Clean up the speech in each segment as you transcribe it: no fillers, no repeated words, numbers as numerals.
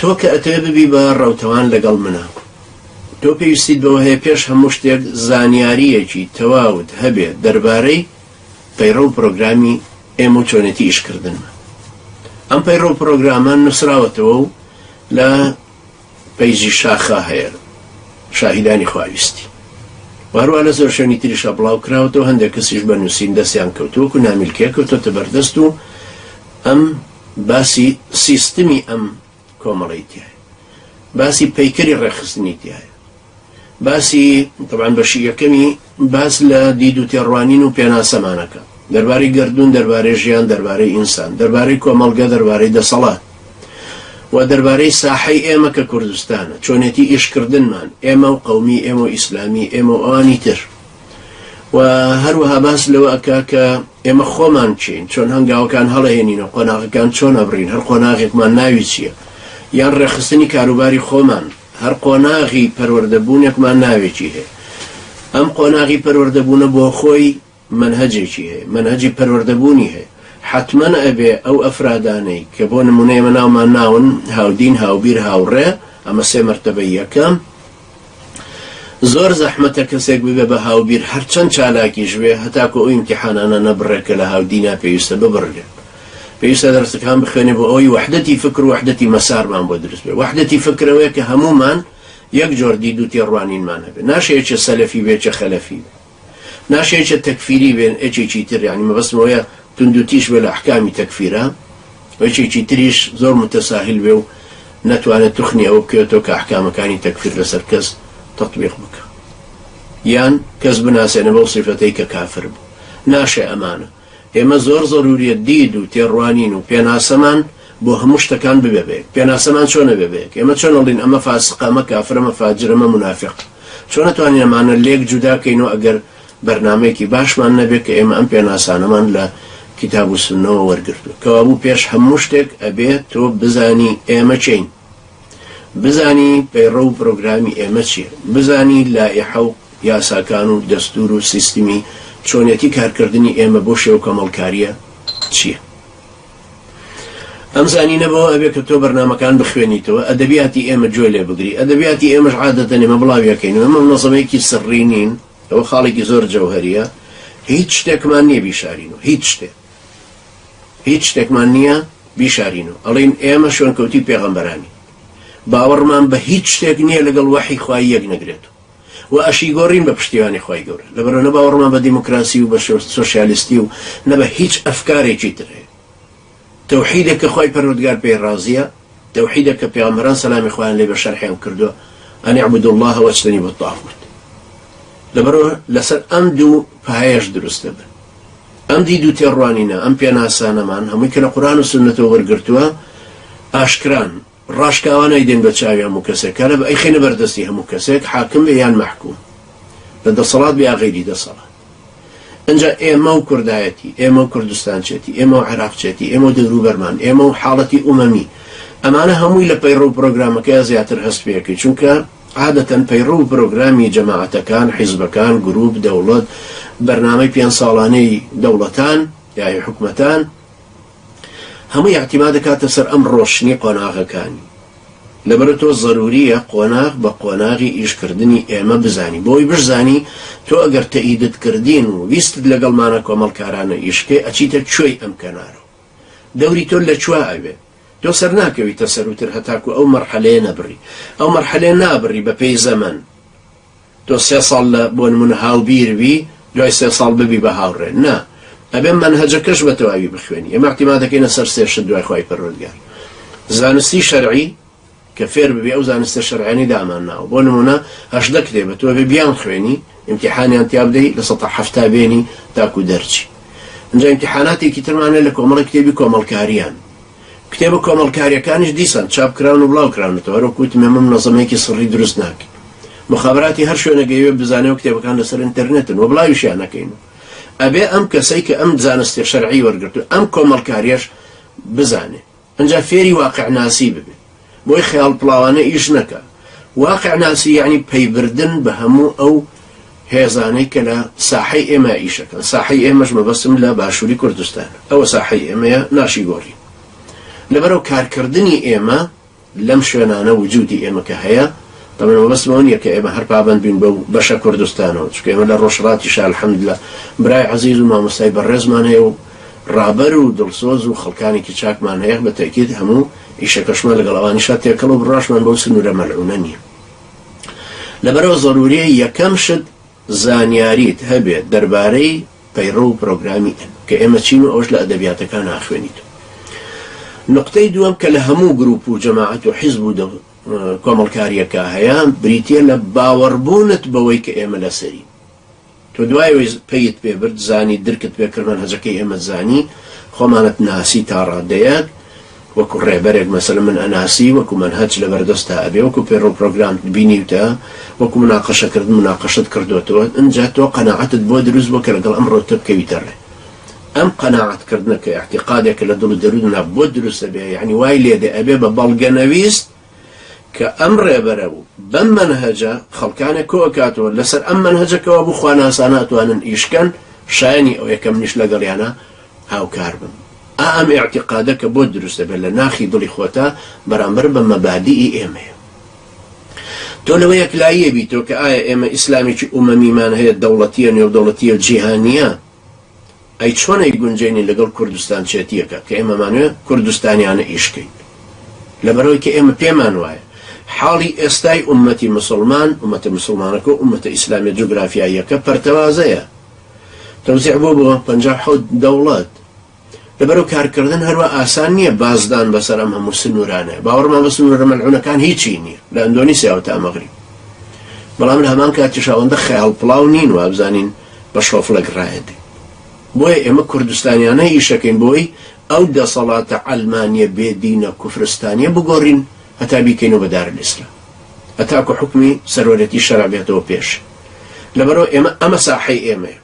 تۆ کە ئەتەوێ ببی بە ڕەوتەوان لەگەڵ منا، تۆ پێویستیت بەوە هەیە پێش هەموو شتێک زانیارییەکی تەواوت هەبێ دەربارەی پەیڕەو و پرۆگرامی ئێمە و چۆنێتی ئیشکردنمان. ئەم پەیڕەو و پرۆگرامە نووسراوەتەوە و لە پەیجی شاخا هەیە، شاهیدانی خواویستی، و هەروەها لە زۆر شوێنی تریشا بڵاو کراوەتەوە، هەندێک کەسیش بە نووسین دەستیان کەوتووە، وەکو نامیلکەیە کەوتۆتە بەردەست و ئەم باسی سیستمی ئەم کۆمەڵەی تیایە، باسی پەیکەری ڕێکخستنی تیایە، باسی تەبعەن بەشی یەکەمی باس لە دید و تێڕوانین و پێناسەمانەکە دەربارەی گەردوون، دەربارەی ژیان، دەربارەی ئینسان، دەربارەی کۆمەڵگە، دەربارەی دەسەڵات و دەربارەی ساحەی ئێمە کە کوردستانە، چۆنێتی ئیشکردنمان، ئێمە و قەومی ئێمە و ئیسلامی ئێمە و ئەوانی تر. و هەروەها باس لەوە ئەکا کە ئێمە خۆمان کێین، چۆن هەنگاوەکان هەڵەهێنین و قۆناغەکان چۆن ئەبڕین، هەر قۆناغێکمان ناوی چییە، یان ڕێکخستنی کاروباری خۆمان، هەر قۆناغی پەروەردەبوونێکمان ناوێکی هەیە. ئەم قۆناغی پەروەردەبوونە بۆ خۆی مەنهەجێکی هەیە، مەنهەجی پەروەردەبوونی هەیە. حەتمەن ئەبێ ئەو ئەفرادانەی کە بۆ نموونە ئێمە ناومان ناون، هاودین، هاوبیر، هاوڕێ، ئەمە سێ مەرتەبەی یەکەم، زۆر زەحمەتە کەسێک ببێ بە هاوبیر هەرچەند چالاکیش بێ هەتاکو ئەو ئیمتیحانانە نەبڕێ کە لە هاودینا پێویستە ببڕرێن. پێویستە دەرسەکان بخوێنێ بۆ ئەوەی وەحدەتی فکر و وەحدەتی مەسارمان بۆ دروست بێ. وەحدەتی فکر ئەوەیە کە هەموومان یەک جۆر دید و تێڕوانینمان هەبێ. ناشێ یەکێ سەلەفی بێ یەکێ خەلەفی بێ. ناشێ یەکێ تەکفیری بێ یەکێکی تر یانی مەبەستم ئەوەیە توندوتیژ بێ لە ئەحکامی تەکفیرا و یەکێکی تریش زۆر متەساهل بێ و نەتوانێت توخنی ئەوە بکەوێتەوە کە ئەحکامەکانی تەکفیر لەسەر کەس تەتبیق بکا یان کەس بناسێنێ بەو سیفەتەی کە کافر بوو. ناشێ ئەمانە. ئێمە زۆر زەروریە دید و تێڕوانین و پێناسەمان بۆ هەموو شتەکان ببێ بە یەک. پێناسەمان چۆن ئەبێ بە یەک؟ ئێمە چۆن ئەڵێین ئەمە فاسقە، ئەمە کافرە، ئەمە فاجرە، ئەمە مونافیقە؟ چۆن ئەتوانین ئەمانە لێک جودا کەینەوە ئەگەر بەرنامەیەکی باشمان نەبێ کە ئێمە ئەم پێناسانەمان لە کیتاب و سوننەوە وەرگرتووە؟ کەوابوو پێش هەموو شتێک ئەبێ تۆ بزانی ئێمە کێین، بزانی پەیڕەو و پرۆگرامی ئێمە چییە، بزانی لائیحە و یاساکان و دەستوور و سیستمی چۆنیەتی کارکردنی ئێمە بۆ شێوە کۆمەڵکارییە چییە. ئەم زانینە بەوە ئەبێ کە تۆ بەرنامەکان بخوێنیتەوە، ئەدەبیاتی ئێمە گوێ لێ بگری، ئەدەبیاتی ئێمەش عادەتەن ئێمە بڵاوی ئەکەینەوە، ئێمە مونەزەمەیەکی سڕی نین، ئەوە خاڵێکی زۆر جەوهەرییە، هیچ شتێکمان نییە بیشارینەوە، هیچ شتێک، هیچ شتێکمان نییە بیشارینەوە، ئەڵێین ئێمە شوێنکەوتووی پێغەمبەرانین، باوەڕمان بە هیچ شتێک نییە لەگەڵ وەحی خوایی یەک نەگرێتەوە. و ئەشیگۆڕین بە پشتیوانی خوای گەورە لەبەرئەوە نە باوەڕمان بە دیموکراسی و بە سۆشیالیستی و نە بە هیچ ئەفکارێکی تر هەیە تەوحیدێک کە خوای پەروەردگار پێی ڕازیە تەوحیدێک کە پێغەمبەران سەلامی خوایان لێ بێ شەرحیان کردووە ان اعبدوا الله واجتنبوا الطاغوت لەبەرئەوە لەسەر ئەم دوو پایەش دروست دەبن ئەم دید و تێڕوانینە ئەم پێناسانەمان هەمووی کە لە قورئان و سوننەتەوە وەرگرتووە ئاشکران ڕاشکاوانە ئەیدەین بە چاوی هەموو کەسێک کە ئەیخەینە بەر دەستی هەموو کەسێک حاکم بێ یان مەحکوم لە دەسەڵات بێ یا غەیری دەسەڵات ئینجا ئێمە و کوردایەتی ئێمە و کوردستانچێتی ئێمە و عێراقچێتی ئێمە و دەوروبەرمان ئێمە و حاڵەتی ئومەمی ئەمانە هەمووی لە پەیڕەو و پرۆگرامەکەیا زیاتر هەست پێ ئەکەی چونکە عادەتەن پەیڕەو و پرۆگرامی جەماعەتەکان حیزبەکان گروپ دەوڵەت بەرنامەی پێنج ساڵانەی دەوڵەتان یا حکومەتان هەمووی ئیعتیماد دەکاتە سەر ئەم ڕۆشنی قۆناغەکانی. لەبەرئ تۆ زەروریە قۆناغ بە قۆناغی ئیش کردنی ئێمە بزانی بۆی بشزانی تۆ ئەگەر تەئیدت کردین و ویستت لەگەڵمانا کۆمەڵکارانە ئیش کەی ئەچیتە کوێی ئەم کەنارەوە دەوری تۆ لە کوێ ئەبێ تۆ سەرناکەویتە سەروتر هەتاکو ئەو مەرحەلەیە نەبڕی ئەو مەرحەلەیە نابڕی بەپێی زەمەن تۆ سێ ساڵ لە بۆ نمونە هاوبیر بی دوای سێ ساڵ ببی بە هاوڕێ نا ئەبێ مەنهەجەکەش بە تەواوی بخوێنی ئێمە اعتماد دەکەینە سەر سێ شت دوای خوای پەروەردگار زانستی شەرعی کە فێر ببی ئەو زانستە شەرعیانەی دامان ناوە بۆ نمونە 18 کتێبە تۆ ئەبێ بیان خوێنی ئیمتیحانیان تیا بدەی 70% بێنی تاکو دەرچی ئینجا ئیمتیحاناتێکی ترمانە لە کۆمەڵی کتێبی کۆمەڵکاریان کتێبە کۆمەڵکاریەکانیش دیسان چاپ کراون و بڵاو کراونەتەوە، هەروەک وتم ئێمە منەزەمەیەکی سڕی دروست ناکەین. موخابەراتی هەر شوێنێک ئەیەوێ بزانێ و کتێبەکان لەسەر ئینتەرنێتن و بڵاویشیان ئەکەین و ئەبێ ئەم کەسەی کە ئەم زانستە شەرعی وەرگرتووە ئەم کۆمەڵکاریەش بزانێ ئنجا فێری واقع ناسی ببێ بۆی خەیاڵ پڵاوانە ئیش نەکا. واقع ناسی یەعنی پەیبردن بە هەموو ئەو هێزانەی کە لە ساحەی ئێمە ئیشەکەن، ساحەی ئێمەش مەبەستم لە باشووری کوردستانە، ئەوە ساحەی ئێمەیە ناشیگۆڕین. لەبەرئەوە کارکردنی ئێمە لەم شوێنانە وجودی ئێمە کە هەیە، تەبعەن مەبەستم ئەوە نییە کە ئێمە هەر پابەند بین بەو بەشە کوردستانەوە، چونکە ئێمە لە ڕۆژهەڵاتیشا الحمدللە برای عەزیز و مامۆستای بەڕێزمان هەیە و ڕابەر و دڵسۆز و خەڵکانێکی چاکمان هەیە، بە تەئکید هەموو ئیشەکەشمان لەگەڵ ئەوانیشا تێکەڵ و بڕواشمان بەو سنوورە مەلعونە نییە. لەبەرئەوە زەرورییە یەکەم شت زانیاریت هەبێت دەربارەی پەیڕەو و پرۆگرامی ئێمە، کە ئێمە چین و ئەوەش لە ئەدەبیاتەکان ئاخوێنیتەوە. نوقتەی دووەم کە لە هەموو گروپ و جەماعەت و حیزب و کۆمەڵکارییەکا هەیە، بریتییە لە باوەڕبوونت بەوەی کە ئێمە لەسەرین. تۆ دوای ئەوەی پەیت پێ برد، زانیت، درکت پێ کرد، مەنهەجەکەی ئێمەت زانی، خۆمانت ناسی تا ڕادەیەک، وەکو ڕێبەرێک مەسەلەن من ئەناسی، وەکو مەنهەج لەبەر دەستا ئەبێ، وەکو پەیڕەو پرۆگرامت بینیوتە، وەکو مناقەشە کردن مناقەشەت کردۆتەوە، ئنجا تۆ قەناعەتت بۆ دروست بووە کە لەگەڵ ئەم ڕەوتە بکەویتە ڕێ. ئەم قەناعەت کردنە کە ئیعتیقادێکە لە دڵ و دەرووننا بۆت دروست ئەبێ، یەعنی وای لێدێ ئەبێ بە بەڵگەنەویست کە ئەم ڕێبەرە و بەم مەنهەجە خەڵکانێک کۆ ئەکاتەوە لەسەر ئەم مەنهەجە کەوابوو خواناسانە ئەتوانن ئیش کەن، شایەنی ئەوەیە کە منیش لەگەڵیانا هاوکار بم. ئا ئەم ئیعتیقادە کە بۆت دروست دەبێت لە ناخی دڵی خۆتا بەرامبەر بە مەبادیئی ئێمەیە. تۆ لەوە یەکلاییە بیتەوە کە ئایا ئێمە ئیسلامێکی ئومەمیمان هەیە، دەوڵەتییە، نێودەوڵەتییە و جیهانییە، ئەی چۆن ئەیگونجێنین لەگەڵ کوردستانچێتییەکە کە ئێمەمانوێ کوردستانیانە ئیش کەین؟ لەبەرئەوەی کە ئێمە پێمان وایە حاڵی ئێستای ئوممەتی مسوڵمان، ئوممەتە مسوڵمانەکە و ئوممەتە ئیسلامیە جوگرافیاییەکە پەرتەوازەیە. تەوزیع بووە بۆ 57 دەوڵەت. لەبەرئەو کارکردن هەروا ئاسان نییە بازدان بەسەر ئەم هەموو سنوورانەیە. باوەڕمان بە سنوورە مەلعونەکان هیچی نییە، لە ئەندۆنیسیاوە تا مەغریب. بەڵام لە هەمان کاتیش ئەوەندە خەیاڵپڵاو نین وابزانین بە شۆفڵێک ڕایەدەین. بۆیە ئێمە کوردستانیانە ئیشەکەین بۆی ئەو دەسەڵاتە عەلمانیە بێ دینە کوفرستانیە بگۆڕین هەتا بیکەینەوە بە دارالاسلام. هەتاکو حوکمی سەروەرێتی شەرع بێتەوە پێش. لەبەرئەوە ئێمە ئەمە ساحەی ئێمەیە.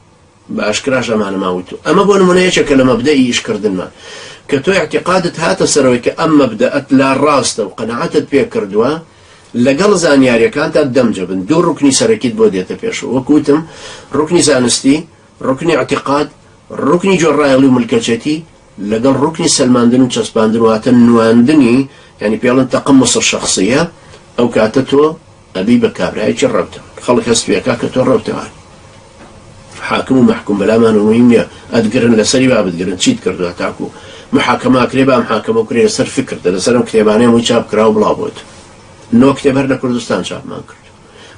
بە ئاشکراش ئەمانەمان وتووە. ئەمە بۆ نموونە یەکێکە لە مەبدەئی ئیشکردنمان. کە تۆ ئیعتیقادت هاتە سەرەوەی کە ئەم مەبدەئەت لا ڕاستە و قەناعەتت پێ کردووە، لەگەڵ زانیاریەکانتا دەمجە بن. دوو ڕوکنی سەرەکیت بۆ دێتە پێشەوە. وەک وتم ڕوکنی زانستی، ڕوکنی ئیعتیقاد، ڕوکنی گوێڕایەڵی و ملکەچێتی، لەگەڵ ڕوکنی سەلماندن و چەسپاندن واتە نواندنی یانی پێڵن تقمص الشخصیە، ئەو کاتە تۆ ئەبی بە کابرایەکی ڕەوتەوان. خەڵک هەست پێکا کە تۆ ڕەوتەوانی. حاکم و مەحکوم بەلامانەوە موهیم نیە ئەتگرن لەسەری با بتگرن چیت کردوە تاکو محاکەمە ئەکرێ با محاکەمە بکرێ لەسەر فکرتە لەسەر ئەم کتێبانەی هەمووی چاپ کراوە بڵاو بۆتەوە نۆ کتێب هەر لە کوردستان چاپمان کرد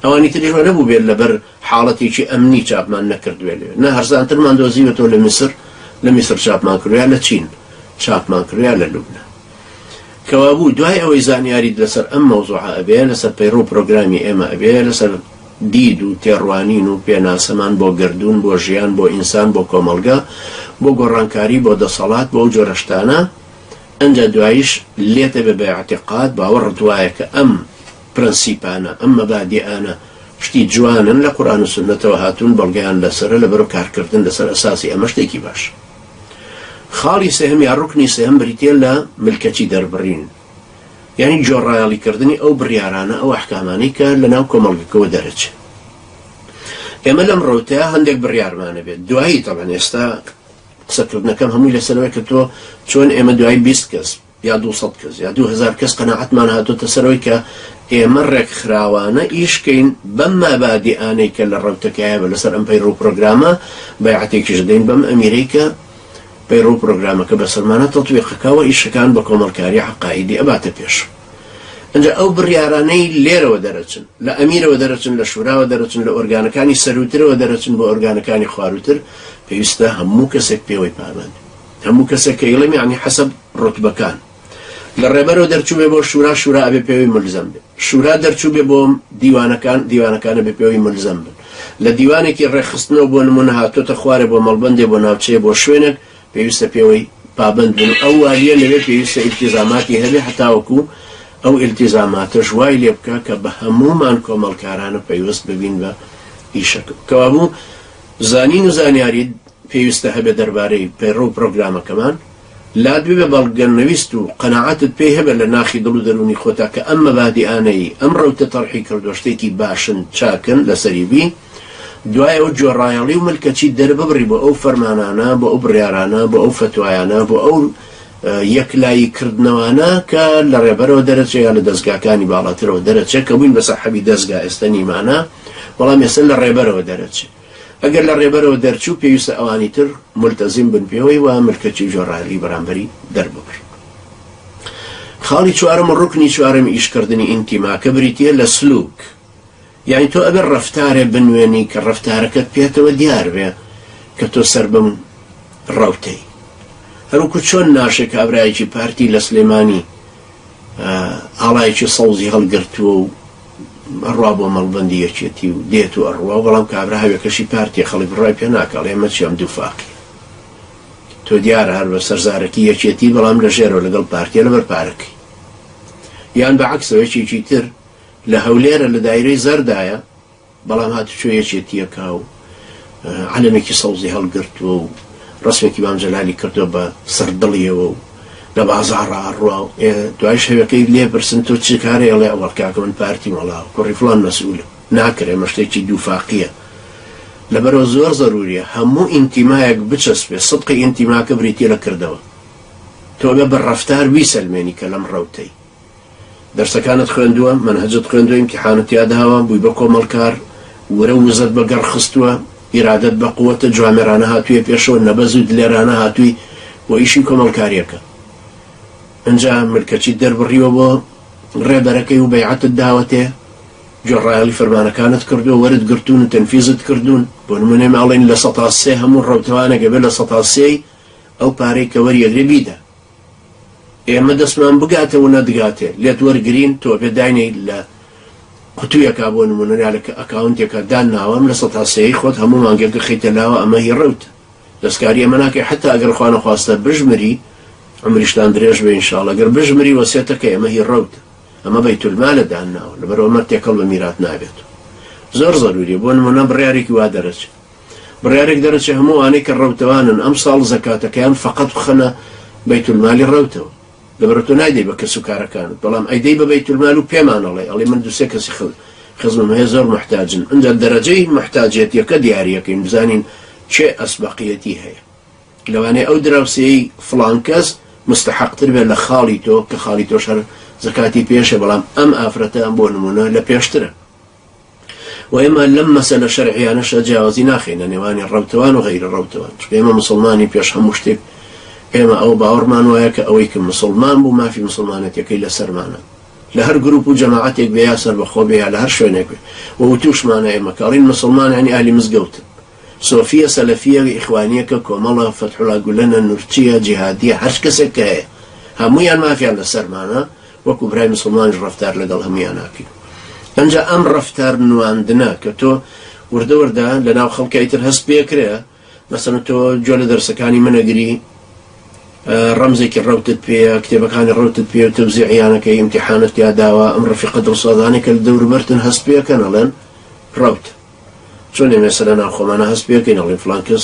ئەوانی تریش وە نەبوو بێت لەبەر حاڵەتێکی ئەمنی چاپمان نەکردوێ لێ نە هەرزانترمان دۆزیوەتەوە لە میسر لە میسر چاپمان کردوە یا لە چین چاپمان کردوە یا لە لوبنان کەوابوو دوای ئەوەی زانیاریت لەسەر ئەم مەوزوعە ئەبێ، لەسەر پەیڕەو و پرۆگرامی ئێمە ئەبێ، لەسەر دید و تێڕوانین و پێناسەمان بۆ گەردوون، بۆ ژیان، بۆ ئینسان، بۆ کۆمەڵگە، بۆ گۆڕانکاری، بۆ دەسەڵات، بۆ ئەو جۆرە شتانە، ئنجا دواییش لێت ئەبێ بە ئیعتیقاد، باوەڕت وایە کە ئەم پرەنسیپانە، ئەم مەبادیئانە شتی جوانن، لە قورئان و سوننەتەوە هاتوون، بەڵگەیان لەسەرە، لەبەرئەوە کارکردن لەسەر ئەساسی ئەمە شتێکی باشە. خاڵی سێهەم یا ڕوکنی سێهەم بریتیە لە ملکەچی دەربڕین یانی گوێڕایەڵی کردنی ئەو بڕیارانە ئەو ئەحکامانەی کە لە ناو کۆمەڵگەکەوە دەرەچێ. ئێمە لەم ڕەوتەیا هەندێک بڕیارمان هەبێت دوایی تەبعەن ئێستا قسەکردنەکەم هەمووی لەسەرەوەی کە تۆ چۆن ئێمە دوای 20 کەس یا 200 کەس یا 2000 کەس قەناعەتمان هاتۆتە سەرەوەی کە ئێمە ڕێکخراوانە ئیش کەین بەم مەبادیئانەی کە لە ڕەوتەکەیە بە لەسەر ئەم پەیڕەو پرۆگرامە بەیعەتێکیش دەین بەم ئەمیرەی کە پەیڕەو پرۆگرامەکە بەسەرمانە تەتبیقەکا و ئیشەکان بە کۆمەڵکاری عەقائیدی ئەباتە پێش. ئنجا ئەو بڕیارانەی لێرەوە دەرەچن، لە ئەمیرەوە دەرەچن، لە شوراوە دەرەچن، لە ئۆرگانەکانی سەرووترەوە دەرەچن بۆ ئۆرگانەکانی خوارووتر، پێویستە هەموو کەسێک پێوەی پابەند بێ. هەموو کەسێک کە ئیڵێم یەعنی حەسەب ڕوتبەکان. لە ڕێبەرەوە دەرچووبێ بۆ شورا، شورا ئەبێ پێوەی مولزەم بێ. شورا دەرچووبێ بۆ دیوانەکان، دیوانەکان ئەبێ پێوەی مولزەم بن. لە دیوانێکی ڕێکخستنەوە بۆ نموونە هاتۆتە خوارێ بۆ مەڵبەندێ، بۆ ناوچەیە، بۆ شوێنێک، پێویستە پێوەی پابەند بن و ئەو والییە لەوێ پێویستە ئیلتیزاماتی هەبێ هەتاوەکوو ئەو ئیلتیزاماتەش وای لێ بکا کە بە هەموومان کۆمەڵکارانە پەیوەست ببین بە ئیشەکەوە. کەوابوو زانین و زانیاری پێویستە هەبێ دەربارەی پەیڕەو و پرۆگرامەکەمان، لات ببێ بەڵگەنەویست و قەناعەتت پێی هەبێ لە ناخی دڵ و دەروونی خۆتا کە ئەم مەبادیئانەی ئەم ڕەوتە تەرحی کردووە شتێکی باشن چاکن لەسەری بی، دوای ئەوە گوێڕایەڵی و ملکەچی دەرببڕی بۆ ئەو فەرمانانە، بۆ ئەو بڕیارانە، بۆ ئەو فەتوایانە، بۆ ئەو. یەکلایی کردنەوانە کە لە ڕێبەرەوە دەرەچێ یا لە دەزگاکانی باڵاترەوە دەرەچێ کە بووین بە سەحەبی دەزگا ئێستە نیمانە بەڵام ئێستە لە ڕێبەرەوە دەرەچێ ئەگەر لە ڕێبەرەوە دەرچوو پێویستە ئەوانی تر مولتەزیم بن پێوەی و ملکەچی و گوێڕایەڵی بەرامبەری دەرببڕن. خاڵی چوارەم و ڕوکنی چوارەمی ئیشکردنی ئینتیما کە بریتییە لە سلوک یانی تۆ ئەبێ ڕەفتارێ بنوێنی کە ڕەفتارەکەت پێتەوە دیار بێ کە تۆ سەر بەم ڕەوتەی. هەروەکو چۆن ناشێ کابرایەکی پارتی لە سلێمانی ئاڵایەکی سەوزی هەڵگرتووە و ئەڕوا بۆ مەڵبەندی یەکێتی و دێت و ئەڕوا بەڵام کابرا هەوێکەشی پارتیە خەڵک بڕوای پێ ناکا ئەڵێ ئەمە چیە ئەم دووفاقیە تۆ دیارە هەر بە سەرزارەکی یەکێتی بەڵام لە ژێرەوە لەگەڵ پارتیە لەبەر پارەکەی یان بە عەکسەوە یەکێکی تر لە هەولێرە لە دایرەی زەردایە بەڵام هاتوچۆ یەکێتیەکە و عەلەمێکی سەوزی هەڵگرتووە و ڕەسمێکی مام جەلالی کردووە بە سەر دڵیەوە و لە بازاڕا ئەڕوا و دوایش هەوێکەی لێ پرسن تۆ چ کارێ ئەڵێ ئەوەڵ کاکە من پارتیم وەڵا کوڕی فڵان مەسئولم ناکرێ ئەمە شتێکی دووفاقیە لەبەرەوە زۆر زەروریە هەموو ئینتیمایەک بچەسپێ سدقی ئینتیماکە بریتیە لە کردەوە تۆ ئەبێ بە ڕەفتار بیسەلمێنی کە لەم ڕەوتەی دەرسەکانت خوێندووە، مەنهەجت خوێندووە، ئیمتیحانت تیا داوە، بووی بە کۆمەڵکار، ورە و وزەت بە گەڕ خستووە، ئیرادەت بە قوەتە، جوامێرانە هاتوویە پێشەوە، نەبەز و دلێرانە هاتووی بۆ ئیشی کۆمەڵکارییەکە. ئنجا ملکەچیت دەربڕیوە بۆ ڕێبەرەکەی و بەیعەتت داوەتێ، گوێڕایەڵی فەرمانەکانت کردووە، وەرت گرتوون و تەنفیزت کردوون. بۆ نموونە ئێمە ئەڵێین 3% هەموو ڕەوتەوانێک ئەبێ 3% ئەو پارەی کە وەریئەگرێ بیدا. ئێمە دەستمان بگاتێ و نەتگاتێ لێت وەرگرین تۆ ئەبێ داینێی لە قوتویەکا بۆ نمونە یا لە ئەکاونتێکا دانناوە ئەم 3% ی خۆت هەموو مانگێک بخەیتە لاوە ئەمە هی ڕەوتە دەستکاری ئەمە ناکەی حتا ئەگەر خوا نەخواستە بژمری عومریشتان درێژ بێ ان شاء اللە گەر بژمری وەسێتەکەی ئەمە هی ڕەوتە ئەمە بەیتولمالە دانناوە لەبەرئەوە ئەمە تێکەڵ بە میرات نابێت زۆر زەروریە بۆ نمونە بڕیارێکی وا دەرەچێ بڕیارێک دەرەچێ هەموو ئەوانەی کە ڕەوتەوانن ئەمساڵ زەکاتەکەیان فەقەت بخەنە بەیتولمالی ڕەوتەوە لەبەرئەوە تۆ نایدەی بە کەس و کارەکانت بەڵام ئەیدەی بە بەیتولمال و پێمان ئەڵێ ئەڵێ من دوسێ کەسی خزمم هەیە زۆر موحتاجن ئنجا دەرەجەی موحتاجێتیەکە دیاریەکەین بزانین کێ ئەسبەقیەتی هەیە لەوانەیە ئەو دراوسێی فڵان کەس مستحەقتر بێت لە خاڵی تۆ کە خاڵی تۆش هەر زەکاتی پێشە بەڵام ئەم ئافرەتە بۆ نمونە لە پێشترە و ئێمە لەم مەسەلە شەرعیانەشا جیاوازی ناخەینە نێوانی ڕەوتەوان و غەیرە ڕەوتەوان، چونکە ئێمە موسڵمانین پێش هەموو شتێک ئێمە ئەوە باوەڕمان وایە کە ئەوەی کە موسڵمان بوو مافی موسڵمانەتیەکەی لەسەرمانە لە هەر گروپ و جەماعەتێک بێ یا سەربەخۆ بێ یا لە هەر شوێنێک بێ و وتوشمانە ئێمە کە ئەڵێین موسڵمان یانی ئەهلی مزگەوتن سۆفیە سەلەفیە ئیخوانیەکە کۆمەڵە فەتحوڵا گولەنە نورچیە جیهادیە هەرچ کەسێک کە هەیە هەموویان مافیان لەسەرمانە وەکو برای مسوڵمانیش ڕەفتار لەگەڵ هەموویان ناکەین. ئەنجا ئەم ڕەفتار نواندنە کە تۆ وردە وردە لە ناو خەڵکا ئیتر هەست پێکرێ، مەسەلەن تۆ گوێ لە دەرسەکانی من ئەگری، ڕەمزێکی ڕەوتت پێیە، کتێبەکانی ڕەوتت پێیە و تەوزیعیانەکەی، ئیمتیحانت تیا داوە، ئەم ڕەفیقە دڵسۆزانەی کە لە دەوروبەرتن هەست پێکەن ئەڵێن ڕەوت. چۆن ئێمە ئێستا لە ناو خۆمانا هەست پێکەین ئەڵێن فڵان کەس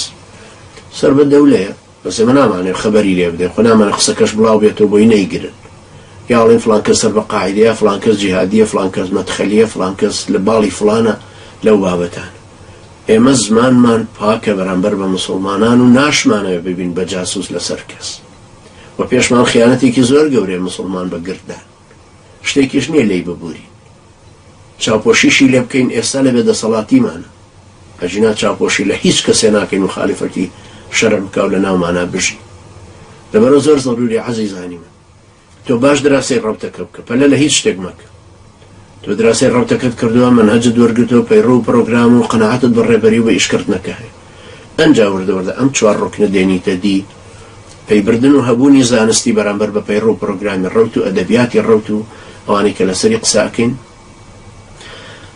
سەر بە دەولەیە. بەس ئێمە نامانەوێ خەبەری لێ بدەین خۆ نامانەوێ قسەکەش بڵاو بێتەوە بۆی نەیگرن یا ئەڵێن فڵان کەس سەر بە قاعیدەیە فڵان کەس جیهادیە فڵان کەس مەدخەلیە فڵان کەس لە باڵی فڵانە لەو بابەتانە ئێمە زمانمان پاکە بەرامبەر بە مسوڵمانان و ناشمانەوێ ببین بە جاسوس لەسەر کەس و پێشمان خیانەتێکی زۆر گەورەیە مسوڵمان بە گرتدان شتێکیش نییە لێی ببورین چاوپۆشیشی لێ بکەین ئێستا لە بێ دەسەڵاتیمانە ئەگینا چاوپۆشی لە هیچ کەسێ ناکەین موخالیفەتی شەرع بکا و لە ناومانا بژی لەبەرئەوە زۆر زەروریە عەزیزانی من تۆ باش دراسەی ڕەوتەکە بکە پەلە لە هیچ شتێک مەکە تۆ دراسەی ڕەوتەکەت کردووە مەنهەجت وەرگرتووە پەیڕەو و پڕۆگرام و قەناعەتت بە ڕێبەری و بە ئیشکردنەکە هەیە ئەنجا وردە وردە ئەم چوار ڕوکنە دێنیتە دی پەیبردن و هەبوونی زانستی بەرامبەر بە پەیڕەو و پڕۆگرامی ڕەوت و ئەدەبیاتی ڕەوت و ئەوانەی کە لەسەری قسە ئەکەین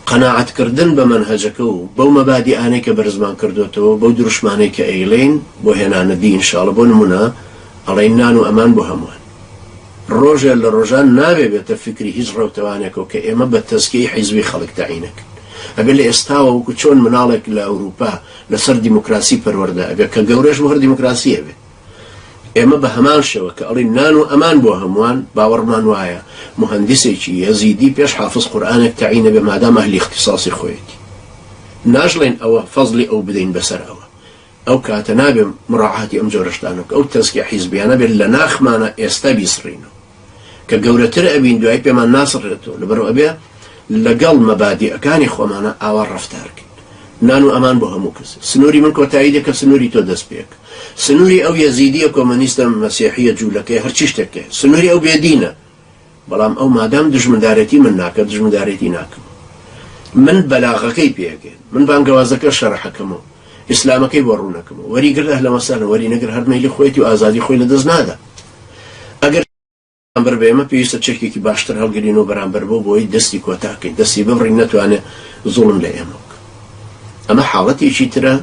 قەناعەت کردن بە مەنهەجەکە و بەو مەبادیئانەی کە بەرزمان کردۆتەوە بەو دروشمانەی کە ئەیڵێین بۆ هێنانە دی ان شاء اللە بۆ نمونە ئەڵێین نان و ئەمان بۆ هەمووان ڕۆژێ لە ڕۆژان نابێ بێتە فیکری هیچ ڕەوتەوانێکەوە کە ئێمە بە تەزکیەی حیزبی خەڵک تەعینەکەین ئەبێ لە ئێستاوە وەکو چۆن مناڵێک لە ئەوروپا لەسەر دیموکراسی پەروەردە ئەبێ کە گەورەش بوو هەر دیموکراسی ئەبێ ئێمە بە هەمان شێوە کە ئەڵێین نان و ئەمان بۆ هەمووان، باوەڕمان وایە موهەندیسێکی یەزیدی پێش حافز قورئانێک تەعین ئەبێ مادام ئەهلی ئیختیساسی خۆیەتی. ناشڵێین ئەوە فەزڵی ئەو بدەین بەسەر ئەوە. ئەو کاتە نابێ مراعاتی ئەم جۆرە شتانە بکە ئەو تەزکیە حیزبیانە بێت لە ناخمانە ئێستا بیسڕینەوە کە گەورەتر ئەبین دوای پێمان ناسڕێتەوە لەبەرئەوە ئەبێ لەگەڵ مەبادیئەکانی خۆمانە ئاوا ڕەفتار کەین نان و ئەمان بۆ هەموو کەس سنووری من کۆتایی دێ کە سنووری تۆ دەست پێک سنووری ئەو یەزیدیە کۆمەنیستە مەسیحیە جوولەکەی هەرچی شتێک سنووری ئەو بێدینە بەڵام ئەو مادام دوژمندارێتی من ناکە دوژمندارێتی ناکەم من بەلاغەکەی پێگەێن من بانگەوازەکە شەرحەکەمەوە ئیسلامەکەی بۆ ڕوونەکەمەوە وەری گرت ئەهلەن وەسەهلەن وەری نەگر هەر مەیلی خۆیەتی و ئازادی خۆی لەدەست نادا ئەگەر بەرامبەر بە ئێمە پێویستە چەکێکی باشتر هەڵگرین و بەرامبەر بۆ بۆی دەستی کۆتاکەین دەستی ببڕین نەتوانێت زوڵم لە ئێمە بکە ئەمە حاڵەتێکی ترە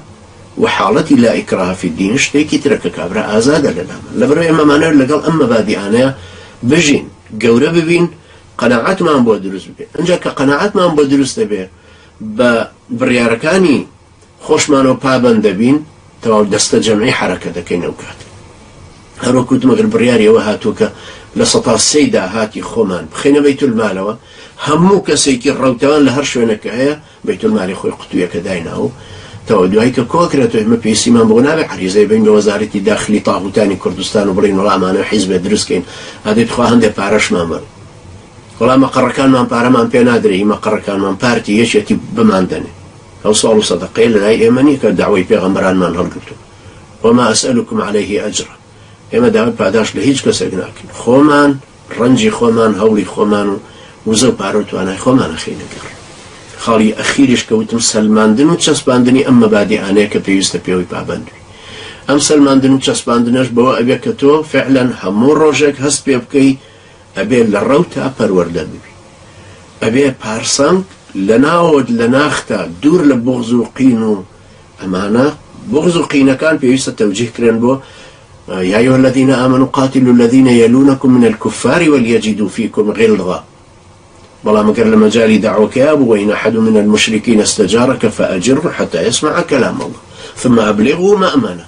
و حاڵەتی لا ئیکراه فی الدین شتێکی ترە کە کابرا ئازادە لە لامان لەبەرئەوەی ئێمەمانەوێت لەگەڵ ئەم مەبادیئانەیا بژین گەورە ببین قەناعەتمان بۆ دروست ببێ ئەنجا کە قەناعەتمان بۆ دروست دەبێ بە بڕیارەکانی خۆشمانەوە پابەند دەبین تەواو دەستە جەمعی حەرەکە دەکەین ئەو کات هەروەک وتم ئەگەر بڕیاری ئەوە هاتووە کە 3% داهاتی خۆمان بخەینە بەیتولمالەوە هەموو کەسێکی ڕەوتەوان لە هەر شوێنێک کە هەیە بەیتولمالی خۆی قوتویەکە داینا و تەواو دوای کە کۆکرێتەوە ئێمە پێویستیمان بەوە نابێت عەریزەی بەین بە وەزارەتی داخلی تاغوتانی کوردستان و بڵێین وەڵا ئەمانە حیزبێ دروست کەین ئادەی تخوا هەندێ پارەشمان بەن وەڵا مەقەڕەکانمان پارەمان پێ نادرێ هی مەقەڕەکانمان پارتی یەکێتی بمان دەنێ ئەو سواڵ و سەدەقەیە لەلای ئێمە نییە کە دەعوەی پێغەمبەرانمان هەڵگرتووە وما اسألکم علیه اجرا ئێمە داوای پاداشت لە هیچ کەسێک ناکەین خۆمان ڕەنجی خۆمان، هەوڵی خۆمان و وزە و پارە و توانای خۆمان ئەخەینە گەڕ. خاڵی ئەخیریش کە وتم سەلماندن و چەسپاندنی ئەم مەبادیئانەیە کە پێویستە پێوەی پابەند بی. ئەم سەلماندن و چەسپاندنەش بەوە ئەبێ کە تۆ فعلەن هەموو ڕۆژێک هەست پێ بکەی ئەبێ لە ڕەوتا پەروەردە ببی. ئەبێ پارسەنگ لە ناوەوەت لە ناختا دوور لە بوغز و قین و ئەمانە، بوغز و قینەکان پێویستە تەوجیه کرێن بۆ يا أيها الذين آمنوا قاتلوا الذين يلونكم من الكفار وليجدوا فيكم غلظة بەڵام گەر لە مەجالی دەعوەکەیا بوو وإن أحد من المشركين استجارك فأجره حتى يسمع كلام الله ثم أبلغه مأمنه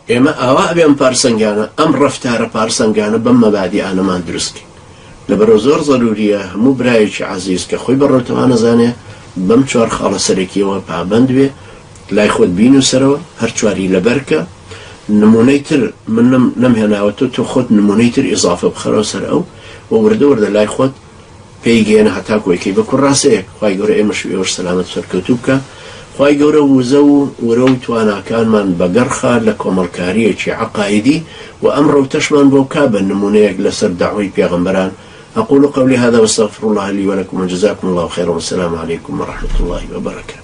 ئێمە ئاوا ئەبێ ئەم پارسەنگانە ئەم ڕەفتارە پارسەنگانە بەم مەبادیئانەمان دروست کەین لەبەرئەوە زۆر زەروریە هەموو برایەکی عەزیز کە خۆی بە ڕەوتەوان ئەزانێ بەم چوار خاڵە سەرەکیەوە پابەند بێ لای خۆت بینوسەرەوە هەر چواری لەبەرکە نمونەی تر من نەم نەمهێناوە تۆ تۆ خۆت نمونەی تر ئیزافە بخەرەوە سەر ئەو و وردە وردە لای خۆت پێی گەیەنە هەتاکو ئەیکەی بە کوڕاسەیەک خوای گەورە ئێمەش و ئێوەش سەلامەت و سەرکەوتوو بکا خوای گەورە وزە و ورە و تواناکانمان بەگەڕ خا لە کۆمەڵکاریەکی عەقائیدی و ئەم ڕەوتەشمان بۆ بکا بە نمونەیەک لەسەر دەعوەی پێغەمبەران اقول قولي هذا واستغفر الله لي ولكم وجزاكم الله خيرا والسلام عليكم ورحمة الله وبركاته.